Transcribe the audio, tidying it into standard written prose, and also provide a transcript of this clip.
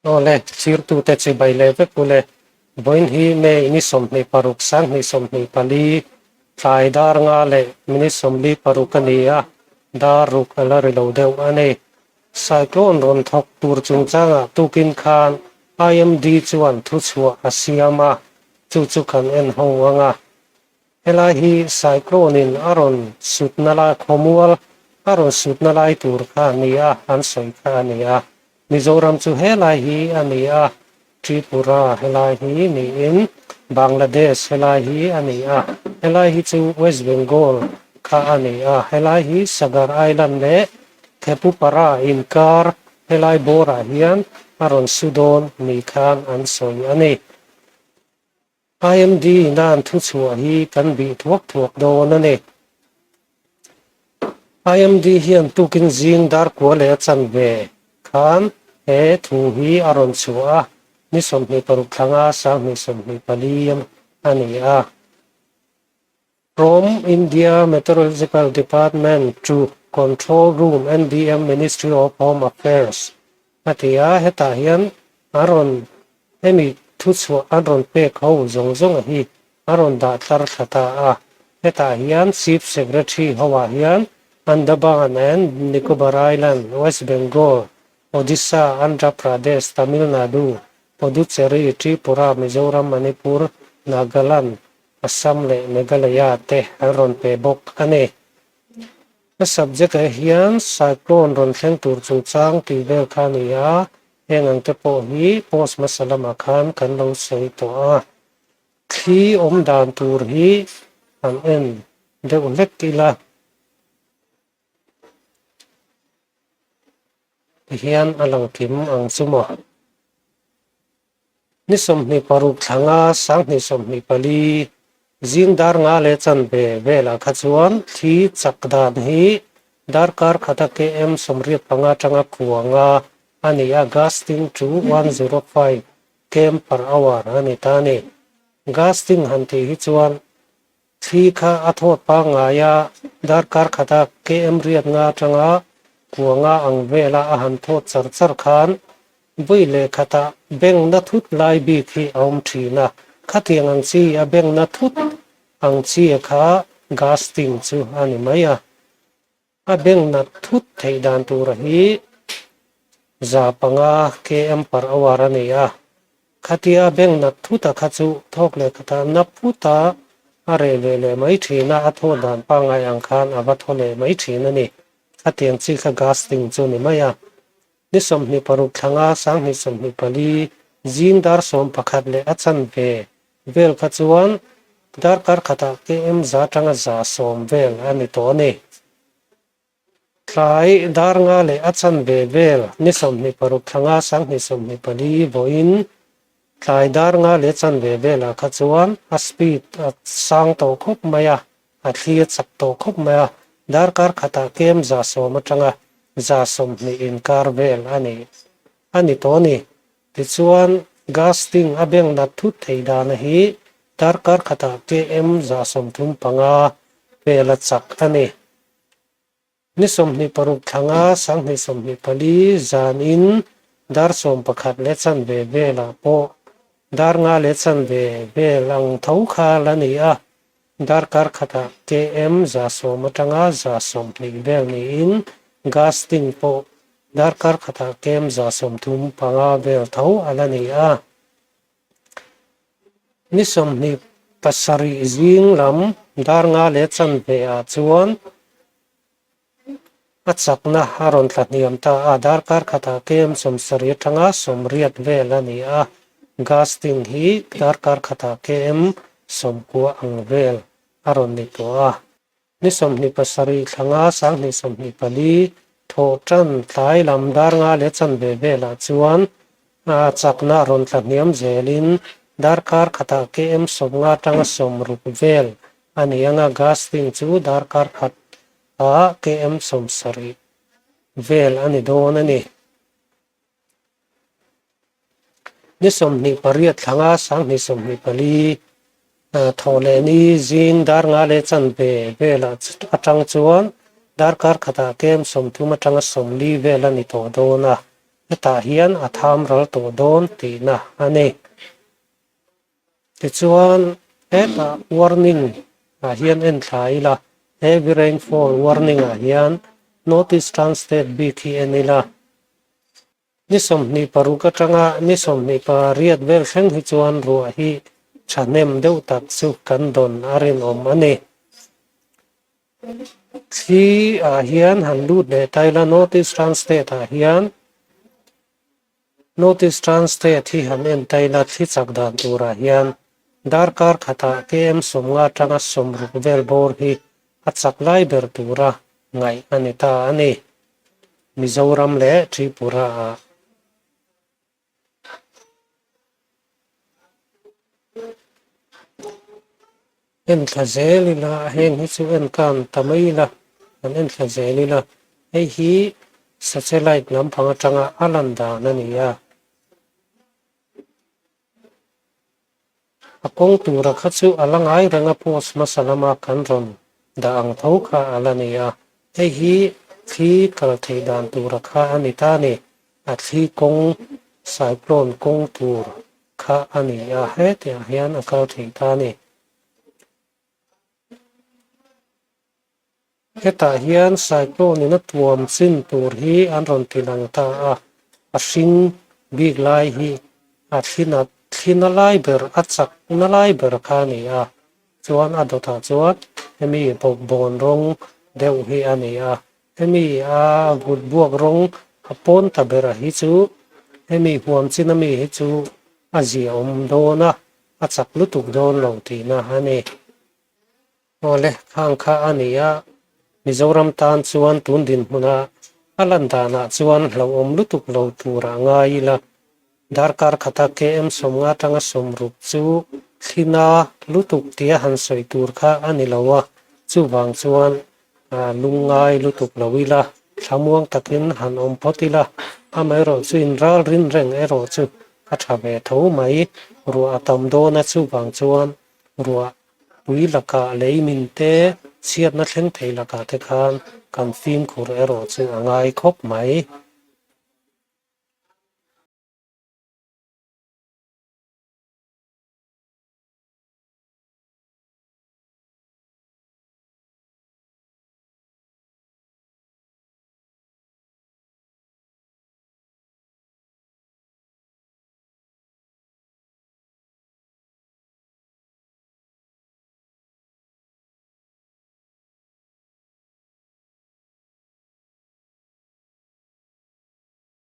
Awle, thirtute chibai leh vek ule. Vawiin hi May ni 26 2024 tlai dar nga leh minute 46 a ni a, dar ruk a la ri lo deuh a ni. Cyclone rawn thawk tur chungchangah tukin khan IMD chuan thuchhuah a siam a, chu chu kan en ho ang a. Helai hi cyclone in a rawn sutna lai khawmual a rawn sutna lai tur kha a ni a, an sawi kha a ni a. Mizoram chu helai hi a ni a, Tripura helai hi niin Bangladesh helai hi a ni a, helai hi chu West Bengal kha a ni a, helai hi Sagar Island leh Thepupara inkar helai bawrah hian a rawn su dawn ni khan an sawi a ni. IMD nan thuchhuah hi kan bih thuak thuak dawn a ni. IMD hian tukin zing dar kua leh a chan ve khan he thu hi a rawn chhuah a, ni 26 thlanga 2024 a ni a. From India Meteorological Department to Control Room NDM Ministry of Home Affairs a ti a, hetah hian a rawn hemi thuchhuah an rawn pek ho zawng zawng hi a rawn dah tlar thla ta a, hetah hian Chief Secretary hoah hian Andaman and Nicobar Island, West Bengal, Odisha, Andhra Pradesh, Tamil Nadu, Puducherry, Tripura, Mizoram, Manipur, Nagaland, Assam leh Meghalaya te an rawn pe bawk a ni. A subject ah hian cyclone rawn thleng tur chungchang tih vel kha a ni a, heng ang te pawh hi post hmasa lamah khan kan lo sawi tawh a. Thli awm dan tur hi han en deuh hlek ila. Tihian a lang kim ang chu maw? Ni 26 thlanga 2024 zing dar nga leh chanve velah kha chuan thli chak dan hi darkar khata km 85 atanga kuanga a ni a, gusting to 105 km per hour a ni ta a ni. Gusting han tih hi chuan Thli kha a thawt pangngai a, darkar khata km riat nga atanga kua nga ang vela a han thawt char char khan vawi leh khatah beng na thut lai bik hi a awm thin a, khatiang ang chi a beng na thut ang chi kha gusting chu a ni mai a. A beng nat thut theih dan tura hi 500 km per hour a ni a, khatia a beng nat thut a kha chu thawk leh khatah na phut a, a reh ve leh mai thin a, a thaw dan pangngai ang khan a va thaw leh mai thin a ni. Khatiang chi kha gusting chu ni mai a. Ni 26 thlanga 2024 zing dar 11 leh a chanve vel kha chuan darkar khatah km 100 tanga 110 vel a ni tawh a ni. Tlai dar nga leh a chanve vel ni 26 thlanga 2024 vawiin tlai dar nga leh chanve velah kha chuan a speed a sang tawh khawp mai a, a thli a chak tawh khawp mai a, darkar khatah km 110 atanga 120 inkar vel a ni a ni tawh a ni. Tichuan, gusting a beng nat thut thei dana hi darkar khatah km 135 vel a chak a ni. Ni 26 thlanga 2024 zanin dar 11 leh chanve velah pawh dar nga leh chanve vel ang tho kha la ni a, darkar khatah km 110 atanga 120 vel niin gusting pawh darkar khatah km 135 vel tho a la ni a. Ni 27 zing lam dar nga leh chanve ah chuan a chakna a rawn tla hniam ta a, darkar khatah km 70 atanga 80 vel a ni a, gusting hi darkar khatah km 90 ang vel a rawn ni tawh a. Ni 27 thlanga 2024 thawh tan tlai lam dar nga leh chanve velah chuan a chakna a rawn tla hniam zelin darkar khatah km 50 atanga 60 vel a ni ang a, gusting chu darkar khat ah km 70 vel a ni dawn a ni. Ni 28 thlanga 2024 thawh leh ni zing dar nga leh chanve velah atang chuan darkar khatah km 30 atanga 40 vel a ni tawh dawn a. Hetah hian a tham ral tawh dawn tihna a ni. Tichuan, hetah warning ah hian en thla ila, heavy rainfall warning ah hian North Eastern State bik hi en ila, ni 26 atanga ni 28 vel thleng hi chuan ruah hi thahnem deuh tak chu kan dawn a rinawm a ni. Thli ah hian han lut leh ta ila North Eastern State ah hian North Eastern State hi han en ta ila thli chak dan turah hian darkar khatah KM 50 atanga 60 vel bawr hi a chak lai ber tura ngaih a ni ta a ni. Mizoram leh Tripura ah. En thla zel ila heng hi chu en kan ta mai ila kan en thla zel ila hei hi satellite lampang atanga a lan dan a ni a. A kawng tura kha chu a la ngai reng a post hmasa lama kan rawn dah ang tho kha a la ni a, hei hi thli kal theih dan tura kha a ni ta a ni, a thli kawng cyclone kawng tur kha a ni a, hetiang hian a kal thei ta a ni. Hetah hian cyclone in a tuam chin tur hi an rawn ti lang ta a, a hring bik lai hi a thlina thlina lai ber a chakna lai ber kha a ni a, chuan a dawtah chuan hemi bawkbawn rawng deuh hi a ni a, hemi a vut buak rawng a pawn ta bera hi chu hemi huam chin ami hi chu a ziaawm dawn a, a chak lutuk dawn lo tihna a ni. Awle, khang kha a ni a, Mizoram tan chuan tun dinhmuna a lan danah chuan hlauhawm lutuk lo turah ngai ila, darkar khata KM 50 atanga 60 chu thlina lutuk tia han sawi tur kha a ni lo a, chuvang chuan lungngai lutuk lo ila, thlamuang takin han awm phawt ila, amaherawh chu inralrin reng erawh chu a tha ve tho mai, ruah a tam dawn a chuvang chuan ruah Pui lakah lei min te chhiatna thleng thei lakah te khan kan fimkhur erawh chu a ngai khawp mai.